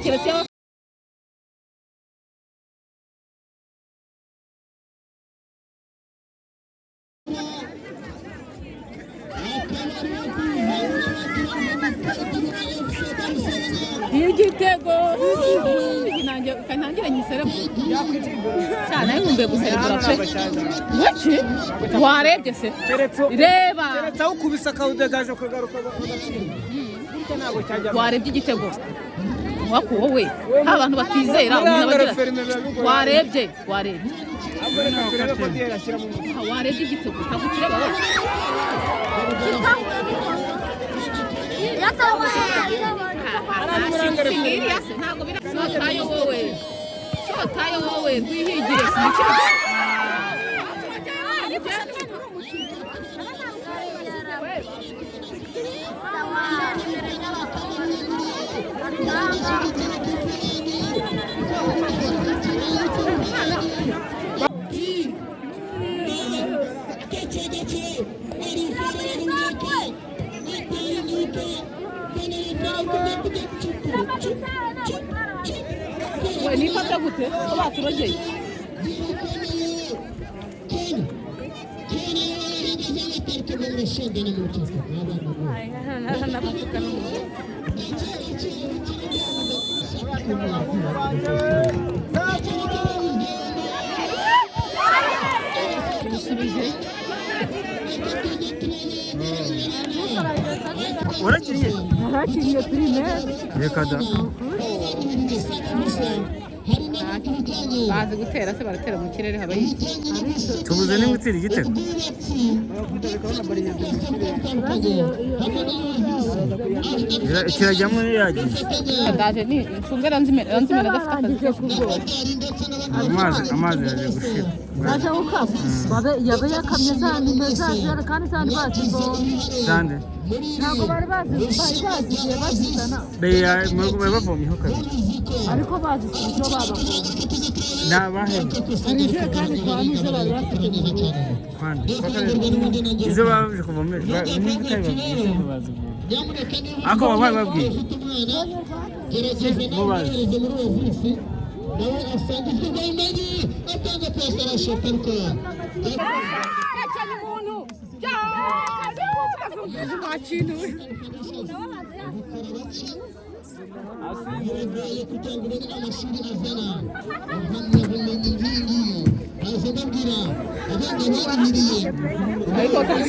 Keretse. Igitego kantangira nyiserebure cyane, ariko nkumbuye guserebura pe. Waki warebye se? Reba. Keretse aho ukubise akawudegaje ukagaruka agatsinda, burya ntabwo cyajya. Warebye igitego waku wowe, abantu batizera umuntu aba agira ati, warebye, warebye. Ahubwo reka turebe ko Dier ashyiramo umutwe. Ah, warebye igitego, ntabwo ukireba wowe. Singiriya se, ntabwo bira shotayo wowe, shotayo wowe, rwihigire sinukira. We nifata gute ko baturogeye? Usubije. Warakinnye? Narakinnye primaire. Reka da. Bazi gutera se, baratera mu kirere, haba iki? Tubuze ni gutsinda igitego. Kirajyamo yagiye. Ndaje ni mfunge, ranzimena ranzimena adafite akazi. Barangije kuvoma. Amazi yaje gushira. Baje gukama babe yabe yakamye za nime za jerekani zandi bazivomye. Sande. Ntabwo bari bazi, bari bazigiye bazizana. Bari bavomyeho kabiri. Ariko bazisubijeho babavomye. Ni abahe? Hari ijerekani kwa nuze bari bafite mu rugo. Kwande kwa kabiri. Izo baje kuvomera niba utabibabwiye se ntibazivoma, ariko baba bababwiye mubaze. Ariko.